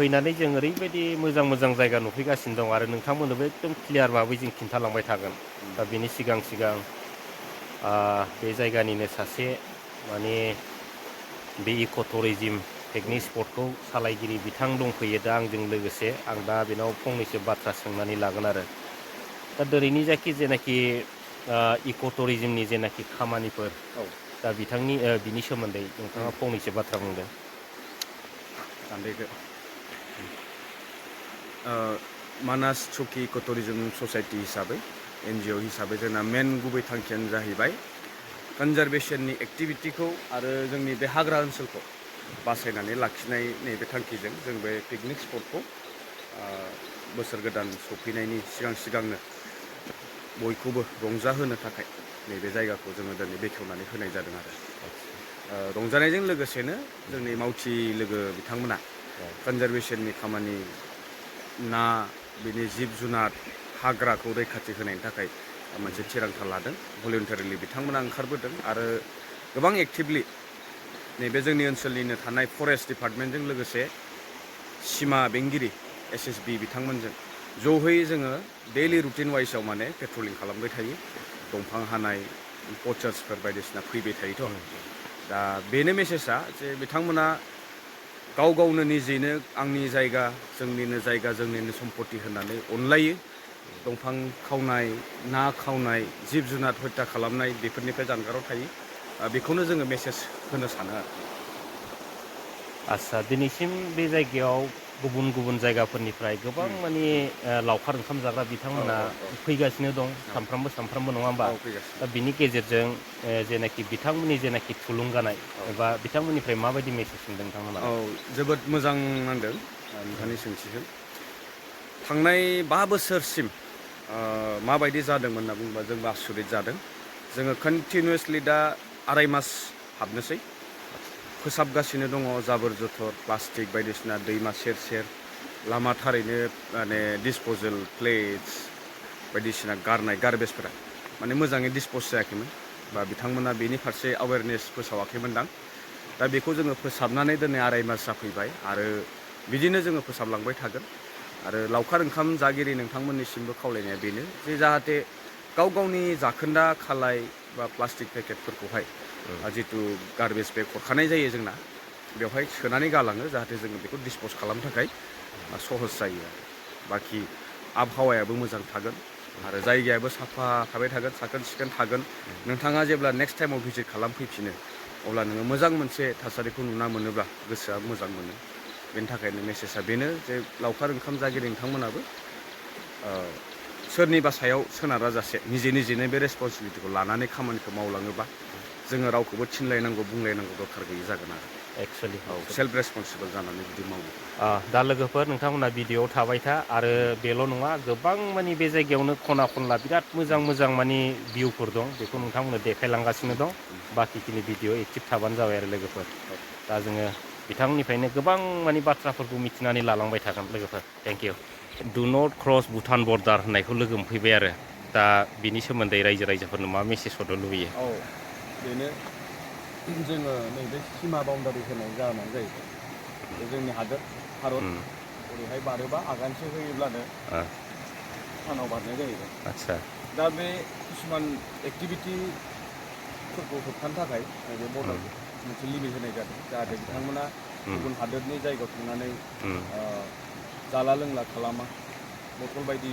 फैनानै जों ओरैबायदि मोजां मोजां जायगा नुफैगासिनो दं आरो नोंथांमोननोबो एकदम क्लियार भाबै जों खिन्थालांबाय थागोन। दा बेनि सिगां सिगां बे जायगानिनो सासे माने बे इक' टुरिजिम पिकनिक स्पटखौ सालायगिरि बिथां दंफैयो दा आंजों लोगोसे आं दा बेनाव फंनैसो बाथ्रा सोंनानै लागोन आरो दा दिनैनि जाखि जेनाखि इक' टुरिजिमनि जेनाखि खामानिफोर दा बिथांनि बिनि सोमोन्दै नोंथाङा फंनैसो बाथ्रा बुंदों। दान्दैखो मानास चौकी इक' टुरिजिम ससाइटि हिसाबै NGO हिसाबै जोंना मेन गुबै थांखियानो जाहैबाय कनजारभेसननि एक्टिभिटिखौ आरो जोंनि बे हाग्रा ओनसोलखौ बासायनानै लाखिनाय नैबे थांखिजों जों बे पिकनिक स्पटखौ बोसोर गोदान सफैनायनि सिगां सिगांनो बयखौबो रंजाहोनो थाखाय नैबे जायगाखौ जोङो दिनै बेखेवनानै होनाय जादों आरो रंजानायजों लोगोसेनो जोंनि मावथि लोगो बिथांमोना कनजारभेसननि खामानि ना बिनि जिब जुनार हाग्राखौ रैखाथि होनायनि थाखाय मोनसे थिरांथा लादों। भलिन्टारिलि बिथांमोना ओंखारबोदों आरो गोबां एक्टिभलि नैबे जोंनि ओनसोलनिनो थानाय फरेस्ट डिपार्टमेन्टजों लोगोसे सिमा बेंगिरि SSB बिथांमोनजों ज'है जोङो दैलि रुटिन वाइसआव माने पेट्रलिं खालामबाय थायो। दंफां हानाय पचार्सफोर बायदिसिना फैबाय थायोथ'। दा बेनो मेसेजआ जे बिथांमोना गाव गावनो निजेनो आंनि जायगा जोंनिनो जायगा जोंनिनो सम्पति होननानै अनलायो। दंफां खावनाय ना खावनाय जिब जुनार हत्या खालामनाय बेफोरनिफ्राय जानगाराव थायो। बेखौनो जोङो मेसेज होनो सानो आरो। आदसा दिनैसिम बे जायगायाव गुबुन गुबुन जायगाफोरनिफ्राय गोबां माने लावखार ओंखाम जाग्रा बिथांमोना फैगासिनो दं सानफ्रामबो नङा होमबा? फैगासिनो दा बिनि गेजेरजों जेनाखि बिथांमोननि जेनाखि थुलुंगानाय एबा बिथांमोननिफ्राय माबायदि मेसेज मोनदों नोंथांमोनालाय? जोबोद मोजां नांदों नोंथांनि सोंथिजों। थांनाय 5 बोसोरसिम माबायदि जादोंमोन होनना बुङोबा जोंबो आसरित जादों। जोङो कन्टिनिउसलि दा 2.5 मास हाबनोसै फोसाबगासिनो दङ जाबोर जथर प्लास्टिक बायदिसिना दैमा सेर सेर लामा थारैनो माने डिसपजेल प्लेट्स बायदिसिना गारनाय गार्बेजफोरा माने मोजाङै डिसपस जायाखैमोन बा बिथांमोना बेनि फारसे एवेरनेस फोसावाखैमोनदां। दा बेखौ जोङो फोसाबनानै दिनै 2.5 मास जाफैबाय आरो बिदिनो जोङो फोसाबलांबाय थागोन। आरो लावखार ओंखाम जागिरि नोंथांमोननिसिमबो खावलायनाया बेनो जे जाहाथे गाव गावनि जाखोन्दा खालाय बा प्लास्टिक पेकेटफोरखौहाय जिथु गार्बेज बेग हरखानाय जायो जोंना बेवहाय सोनानै गालाङो जाहाथे जोङो बेखौ डिसपस खालामनो थाखाय सहस जायो आरो। बाखि आबहावायाबो मोजां थागोन आरो जायगायाबो साफा थाबाय थागोन साखोन सिखोन थागोन। नोंथाङा जेब्ला नेक्स्ट टाइमाव भिजिट खालामफैफिनो अब्ला नोङो मोजां मोनसे थासारिखौ नुना मोनोब्ला गोसोआ मोजां मोनो। बेनि थाखायनो मेसेजआ बेनो जे लावखार ओंखाम जागिरि नोंथांमोनाबो सोरनिबा सायाव सोनारा जासे निजेनो बे रेसपन्सिबिलिटिखौ लानानै खामानिखौ मावलाङोबा जोङो रावखौबो थिनलायनांगौ बुंलायनांगौ दरखार गैयि जागोन आरो। एक्सुवेलि सेल्फ रेसपन्सिबोल जानानै जुदि मावो। दा लोगोफोर नोंथांमोना भिडिअ'आव थाबाय था आरो बेल' नङा गोबां मानि बे जायगायावनो खना खनला बिराद मोजां मोजां मानि भिउफोर दं बेखौ नोंथांमोननो देखायलांगासिनो दं। बाखिखिनि भिडिअ एक्टिभ थाबानो जाबाय आरो लोगोफोर। दा जोङो बिथांमोननिफ्रायनो गोबां मानि बाथ्राफोरखौ मिथिनानै लालांबाय थागोन लोगोफोर। Thank you. Do not cross Bhutan border होननायखौ लोगो मोनफैबाय आरो दा बिनि सोमोन्दै रायजोफोरनो मा मेसेज हरनो लुबैयो? बेनो जोङो नैबे सिमा बाउण्डारि होनाय जाहोनानो जाहैबाय बे जोंनि हादोर भारत ओरैहाय बारोबा आगानसे होयोब्लानो भुटानाव बारनाय जाहैबाय। आदसा दा बे किसुमान एक्टिभिटिफोरखौ होबथानो थाखाय नैबे बर्डारखौ मोनसे लिमिट होनाय जादों जाहाथे आदसा बिथांमोना गुबुन हादोरनि जायगायाव थांनानै जाला लोंला खालामा बथल बायदि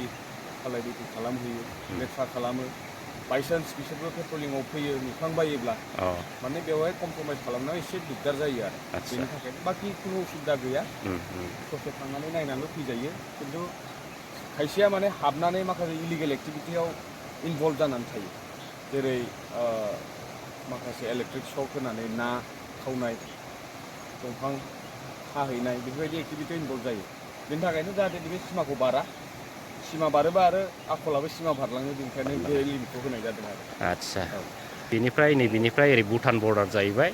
खालाय दैफोन खालामहैयो लेथ्रा खालामो बायसान्स बिसोरबो पेट्रलिंआव फैयो नुफ्लांबायोब्ला माने बेवहाय कमप्रमाइस खालामनायाव एसे दिगदार जायो आरो आदसा बेनि थाखायनो बाखि खुनु उसुबिदा गैया ससे थांनानै नायनानैल' फैजायो। खिन्थु खायसेया माने हाबनानै माखासे इलिगेल एक्टिभिटियाव इनभल्भ जानानै थायो। जेरै माखासे इलेक्ट्रिक सक होनानै ना खावनाय दंफां हाहैनाय बेफोरबायदि एक्टिभिटियाव इनभल्भ जायो। बेनि थाखायनो जाहाथे बे सिमाखौ बारा सिमा बारोबा आरो आखलाबो सिमा बारलाङो बेनिखायनो बे लिमिटखौ होनाय जादों आरो। आदसा बेनिफ्राय नैबेनिफ्राय ओरै भुटान बर्डार जाहैबाय।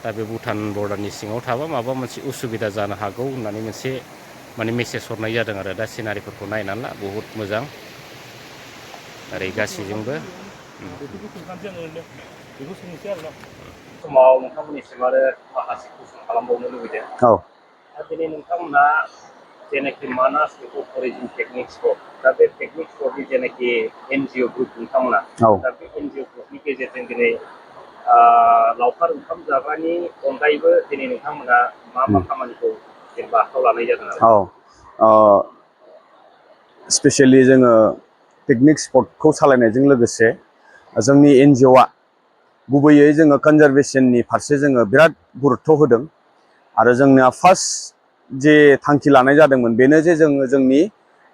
दा बे भुटान बर्डारनि सिङाव थाबा माबा मोनसे उसुबिदा जानो हागौ होननानै मोनसे माने मेसेज हरनाय जादों आरो दा सिनारिफोरखौ नायनानै ला बहुद मोजां ओरै गासैजोंबो बेखौबो सोंखानोसै आं ओरैनो बेखौ सोंनोसै आरोना समाव नोंथांमोननिसिम आरो माखासे कुइसन खालामबावनो लुबैदों। दा दिनै नोंथांमोना जेनाखि मानास इक'टुरिजम पिकनिक स्पट दा बे पिकनिक स्पटनि जेनाखि NGO ग्रुप नोंथांमोना दा बे NGO ग्रुपनि गेजेरजों दिनै लावखार ओंखाम जाग्रानि अनगायैबो दिनै नोंथांमोना मा खामानिखौ जेनेबा आखायाव लानाय जादों आरो स्पेसियेलि जोङो पिकनिक स्पटखौ सालायनायजों लोगोसे जोंनि NGOआ गुबैयै जोङो कनजारभेशननि फारसे जोङो बिराद गुरुत्व होदों आरो जोंना फार्स्ट जे थांखि लानाय जादोंमोन बेनो जे जोङो जोंनि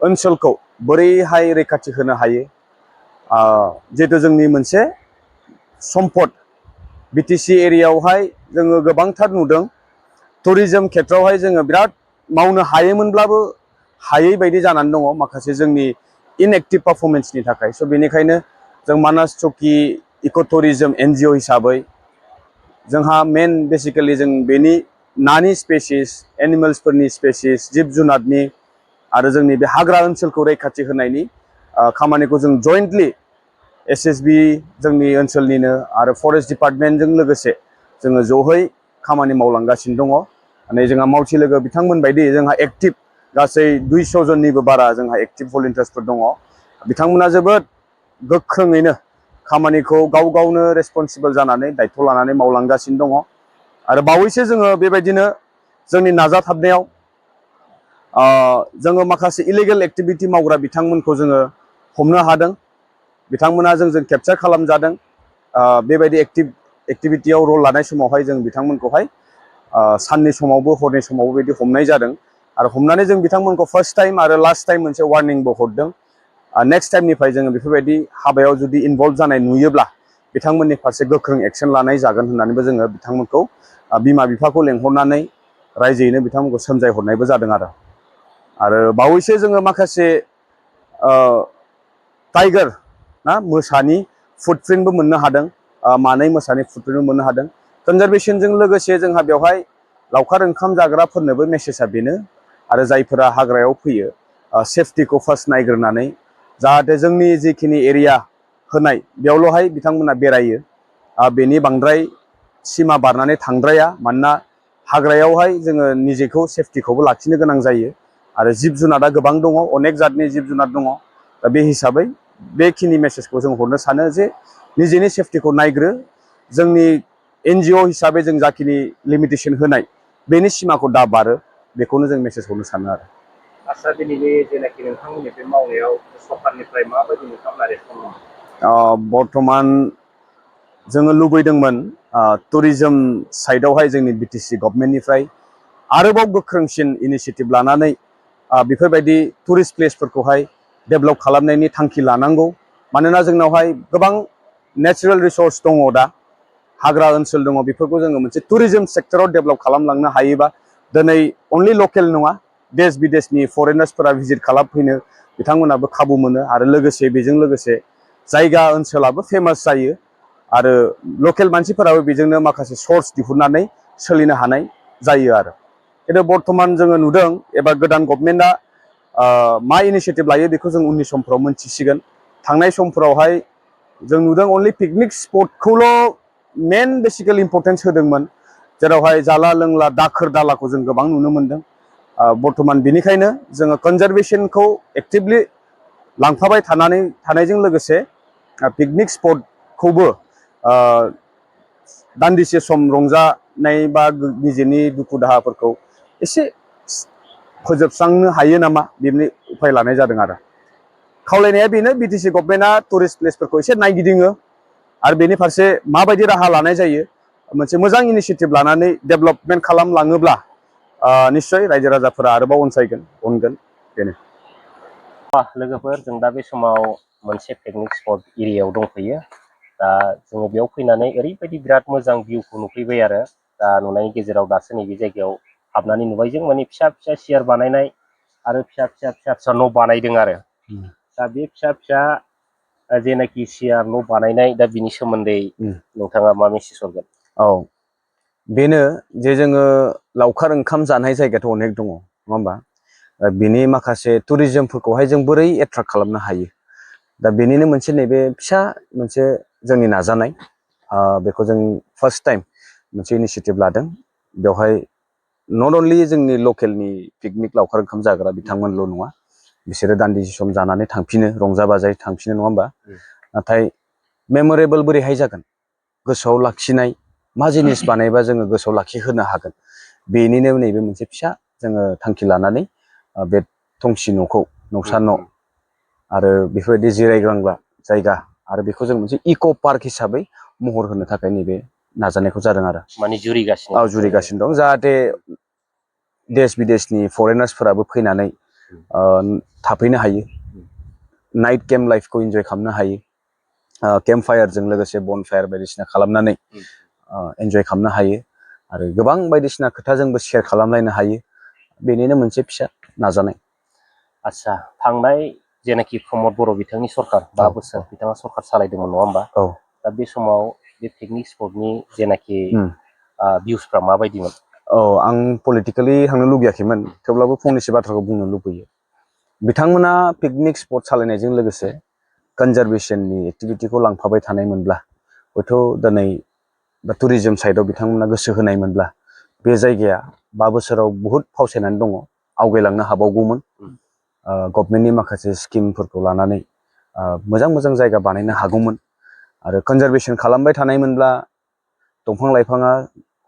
ओनसोलखौ बोरैहाय रैखाथि होनो हायो जिहेतु जोंनि मोनसे सम्पद BTC एरियायावहाय जोङो गोबांथार नुदों टुरिज्म खेत्रआवहाय जोङो बिराद मावनो हायोमोनब्लाबो हायै बायदि जानानै दङ माखासे जोंनि इनएक्टिभ पारफरमेन्सनि थाखाय स' बेनिखायनो जों मानास चौकी इक'टुरिज्म NGO हिसाबै जोंहा मेन बेसिकेलि जों बेनि नानि स्पेसिस एनिमेल्सफोरनि स्पेसिस जिब जुनारनि आरो जोंनि बे हाग्रा ओनसोलखौ रैखाथि होनायनि खामानिखौ जों जइन्टलि SSB जोंनि ओनसोलनिनो आरो फरेस्ट डिपार्टमेन्टजों लोगोसे जोङो जयै खामानि मावलांगासिनो दङ माने जोंहा मावथि लोगो बिथांमोन बायदि जोंहा एक्टिभ गासै 200 जननिबो बारा जोंहा एक्टिभ भलेन्टियार्सफोर दङ बिथांमोना जोबोद गोख्रोङैनो खामानिखौ गाव गावनो रेसपन्सिबल जानानै दायथ' लानानै मावलांगासिनो दङ आरो बावैसो जोङो बेबायदिनो जोंनि नाजाथाबनायाव जोङो माखासे इलिगेल एक्टिभिटि मावग्रा बिथांमोनखौ जोङो हमनो हादों बिथांमोना जोंजों केपचार खालामजादों बेबायदि एक्टिभिटियाव रल लानाय समावहाय जों बिथांमोनखौहाय साननि समावबो हरनि समावबो बिदि हमनाय जादों आरो हमनानै जों बिथांमोनखौ फार्स्ट टाइम आरो लास्ट टाइम मोनसे वार्निंबो हरदों नेक्स्ट टाइमनिफ्राय जोङो बेफोरबायदि हाबायाव जुदि इनभल्भ जानाय नुयोब्ला बिथांमोननि फारसे गोख्रों एक्सन लानाय जागोन होननानैबो जोङो बिथांमोनखौ बिमा बिफाखौ लेंहरनानै रायजोयैनो बिथांमोनखौ सोमजायहरनायबो जादों आरो बावैसो जोङो माखासे टाइगार ना मोसानि फुटप्रिन्टबो मोननो हादों मानै मोसानि फुटप्रिन्टबो मोननो हादों कनजारभेशनजों लोगोसे जोंहा बेवहाय लावखार ओंखाम जाग्राफोरनोबो मेसेजआ बेनो आरो जायफोरा हाग्रायाव फैयो सेफटिखौ फार्स्ट नायग्रोनानै जाहाथे जोंनि जिखिनि एरिया होनाय बेयावल'हाय बिथांमोना बेरायो बेनि बांद्राय सिमा बारनानै थांद्राया मानोना हाग्रायावहाय जोङो निजेखौ सेफटिखौबो लाखिनो गोनां जायो आरो जिब जुनारा गोबां दङ अनेक जातनि जिब जुनार दङ दा बे हिसाबै बेखिनि मेसेजखौ जों हरनो सानो जे निजेनि सेफटिखौ नायग्रो जोंनि NGO हिसाबै जों जाखिनि लिमिटेसन होनाय बेनि सिमाखौ दा बारो बेखौनो जों मेसेज हरनो सानो आरो आदसा दिनैनि जेनाखि नोंथांमोननि बे मावनायाव सरकारनिफ्राय माबायदि नोंथांमोना रेसपन्स बर्थमान जोङो लुबैदोंमोन टुरिज्म साइडआवहाय जोंनि BTC गभर्नमेन्टनिफ्राय आरोबाव गोख्रोंसिन इनिशियेटिभ लानानै बेफोरबायदि टुरिस्ट प्लेसफोरखौहाय डेभेलप खालामनायनि थांखि लानांगौ मानोना जोंनावहाय गोबां नेचारेल रिसर्स दङ दा हाग्रा ओनसोल दङ बेफोरखौ जोङो मोनसे टुरिज्म सेक्टराव डेभेलप खालामलांनो हायोबा दिनै अनलि लकेल नङा देश बिदेशनि फरेनार्सफोरा भिजिट खालामफैनो बिथांमोनाबो खाबु मोनो आरो लोगोसे बेजों लोगोसे जायगा ओनसोलाबो फेमास जायो आरो लकेल मानसिफोराबो बेजोंनो माखासे सर्स दिहुननानै सोलिनो हानाय जायो आरो खिन्थु बर्थमान जोङो नुदों एबा गोदान गभर्नमेन्टआ मा इनिशियेटिभ लायो बेखौ जों उननि समफ्राव मोनथिसिगोन थांनाय समफोरावहाय जों नुदों अनलि पिकनिक स्पटखौल' मेन बेसिकेल इम्परटेन्स होदोंमोन जेरावहाय जाला लोंला दाखोर दालाखौ जों गोबां नुनो मोनदों बर्थमान बेनिखायनो जोङो कनजारभेशनखौ एक्टिभलि लांफाबाय थानायजों लोगोसे पिकनिक स्पटखौबो दान्दिसे सम रंजानाय बा निजेनि दुखु दाहाफोरखौ एसे फोजोबस्रांनो हायो नामा बेनि उपाय लानाय जादों आरो खावलायनाया बेनो BTC गभर्नमेन्टआ टुरिस्ट प्लेसफोरखौ एसे नायगिदिङो आरो बेनि फारसे माबायदि राहा लानाय जायो मोनसे मोजां इनिशियेटिभ लानानै डेभेलपमेन्ट खालामलाङोब्ला निश्चय रायजो राजाफोरा आरोबाव अनगोन बेनो लोगोफोर जों दा बे समाव मोनसे पिकनिक स्पट एरियायाव दंफैयो दा जोङो बेयाव फैनानै ओरैबायदि बिराद मोजां भिउखौ नुफैबाय आरो दा नुनायनि गेजेराव दासो नैबे जायगायाव हाबनानै नुबाय जों माने फिसा फिसा सियार बानायनाय आरो फिसा फिसा न' बानायदों आरो दा बे फिसा फिसा जेनाखि सियार न' बानायनाय दा बिनि सोमोन्दै नोंथाङा मा मेसेज हरगोन बेनो जे जोङो लावखार ओंखाम जानाय जायगायाथ' अनेक दङ नङा होमबा बिनि माखासे टुरिज्मफोरखौहाय जों बोरै एट्राक्ट खालामनो हायो दा बेनिनो मोनसे नैबे फिसा मोनसे जोंनि नाजानाय बेखौ जों फार्स्ट टाइम मोनसे इनिशियेटिभ लादों बेवहाय नट अनलि जोंनि लकेलनि पिकनिक लावखार ओंखाम जाग्रा बिथांमोनल' नङा बिसोरो दान्दिसे सम जानानै थांफिनो रंजा बाजायै थांफिनो नङा होमबा नाथाय मेमोरेबल बोरैहाय जागोन गोसोआव लाखिनाय मा जिनिस बानायबा जोङो गोसोआव लाखिहोनो हागोन बेनिनो नैबे मोनसे फिसा जोङो थांखि लानानै बे थंसि न'खौ नौसा न' आरो बेफोरबायदि जिरायग्लांग्रा जायगा आरो बेखौ जों मोनसे इक' पार्क हिसाबै महर होनो थाखाय नैबे नाजानायखौ जादों आरो माने जुरिगासिनो जुरिगासिनो दं जाहाथे देश बिदेशनि फरेनार्सफोराबो फैनानै थाफैनो हायो नाइट केम्प लाइफखौ इन्जय खालामनो हायो केम्प फायारजों लोगोसे बन फायार बायदिसिना खालामनानै इन्जय खालामनो हायो आरो गोबां बायदिसिना खोथा जोंबो शेयार खालामलायनो हायो बेनिनो मोनसे फिसा नाजानाय आदसा थांनाय जेनाखि प्रमद बर' बिथांनि सरखार 5 बोसोर बिथाङा सरखार सालायदोंमोन नङा होमबा दा बे समाव बे पिकनिक स्पटनि जेनाखि भिउसफ्रा माबायदिमोन आं पलिटिकेलि थांनो लुगैयाखैमोन थेवब्लाबो फंनैसो बाथ्राखौ बुंनो लुबैयो बिथांमोना पिकनिक स्पट सालायनायजों लोगोसे कनजारभेशननि एक्टिभिटिखौ लांफाबाय थानायमोनब्ला हयथ' दिनै टुरिजम साइडआव बिथांमोना गोसो होनायमोनब्ला बे जायगाया 5 बोसोराव बुहुत फावसायनानै दङ आवगायलांनो हाबावगौमोन गभर्नमेन्टनि माखासे स्किमफोरखौ लानानै मोजां मोजां जायगा बानायनो हागौमोन आरो कनजारभेशन खालामबाय थानायमोनब्ला दंफां लाइफाङा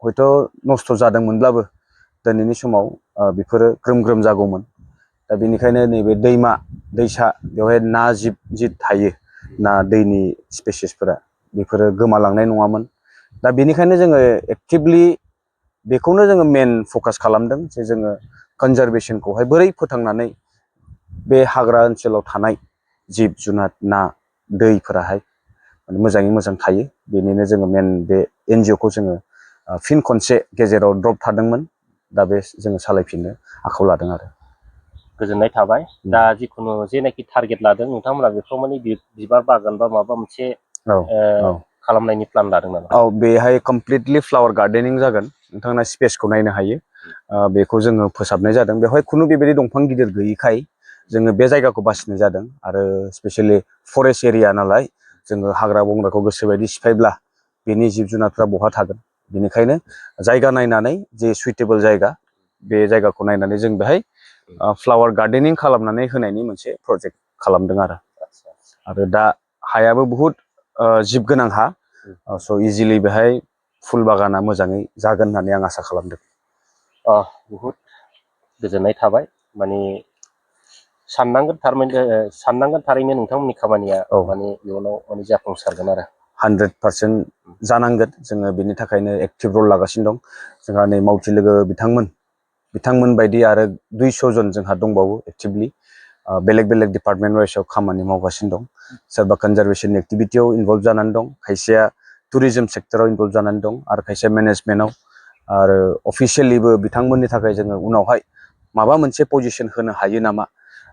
हयथ' नस्थ' जादोंमोनब्लाबो दिनैनि समाव बेफोरो ग्रोम ग्रोम जागौमोन दा बेनिखायनो नैबे दैमा दैसा बेवहाय ना जिब जिद थायो ना दैनि स्पेसिसफोरा बेफोरो गोमालांनाय नङामोन दा बेनिखायनो जोङो एक्टिभलि बेखौनो जोङो मेन फकास खालामदों जे जोङो कनजारभेशनखौहाय बोरै फोथांनानै बे हाग्रा ओनसोलाव थानाय जिब जुनार ना दैफोराहाय मोजाङै मोजां थायो बेनिनो जोङो मेन बे NGO खौ जोङो फिन खनसे गेजेराव ड्रप थादोंमोन दा बे जोङो सालायफिननो आखायाव लादों आरो गोजोननाय थाबाय दा जिखुनु जेनाखि टारगेट लादों नोंथांमोना बेखौ माने बिबार बागान बा माबा मोनसे खालामनायनि प्लान लादों नामा बेहाय कमप्लिटलि फ्लावार गार्डेनिं जागोन नोंथांना स्पेसखौ नायनो हायो बेखौ जोङो फोसाबनाय जादों बेवहाय खुनु बेबायदि दंफां गिदिर गैयैखाय जोङो बे जायगाखौ बासिनाय जादों आरो स्पेसियेलि फरेस्ट एरिया नालाय जोङो हाग्रा बंग्राखौ गोसोबायदि सिफायब्ला बेनि जिब जुनारफ्रा बहा थागोन बेनिखायनो जायगा नायनानै जे सुइटेबल जायगा बे जायगाखौ नायनानै जों बेहाय फ्लावार गार्डेनिं खालामनानै होनायनि मोनसे प्रजेक्ट खालामदों आरो दा हायाबो बुहुत जिब गोनां हा स' इजिलि बेहाय फुल बागाना मोजाङै जागोन होननानै आं आसा खालामदों बुहुद गोजोननाय थाबाय माने साननांगोन थारैनो नोंथांमोननि खामानिया माने इयुनाव माने जाफुंसारगोन आरो 100% जानांगोन जोङो बेनि थाखायनो एक्टिभ रल लागासिनो दं जोंहा नै मावथि लोगो बिथांमोन बायदि आरो 200 जन जोंहा दंबावो एक्टिभलि बेलेग बेलेग डिपार्टमेन्ट वाइसआव खामानि मावगासिनो दं सोरबा कनजारभेशन एक्टिभिटियाव इनभल्भ जानानै दं खायसेया टुरिजम सेक्टराव इनभल्भ जानानै दं आरो खायसेया मेनेजमेन्टआव आरो अफिसियेलिबो बिथांमोननि थाखाय जोङो उनावहाय माबा मोनसे पजिशन होनो हायो नामा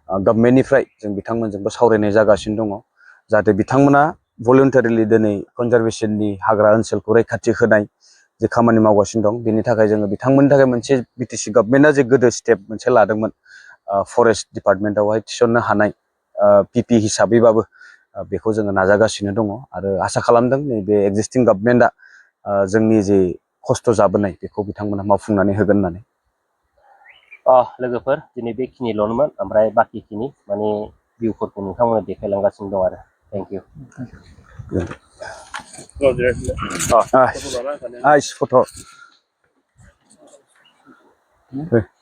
गभर्नमेन्टनिफ्राय जों बिथांमोनजोंबो सावरायनाय जागासिनो दङ जाहाथे बिथांमोना भलुन्टारिलि दिनै कनजारभेशननि हाग्रा ओनसोलखौ रैखाथि होनाय जे खामानि मावगासिनो दं बेनि थाखाय जोङो बिथांमोननि थाखाय मोनसे BTC गभर्नमेन्टआ जे गोदो स्टेप मोनसे लादोंमोन फरेस्ट डिपार्टमेन्टआवहाय थिसननो हानाय PP हिसाबैबाबो बेखौ जोङो नाजागासिनो दङ आरो आसा खालामदों नैबे एक्जिस्टिं गभर्नमेन्टआ जोंनि जे खस्थ' जाबोनाय बेखौ बिथांमोना मावफुंनानै होगोन होननानै लोगोफोर दिनै बेखिनिल'नोमोन ओमफ्राय बाखिखिनि माने भिउफोरखौ नोंथांमोना देखायलांगासिनो दं आरो थेंक इउ फट' फट'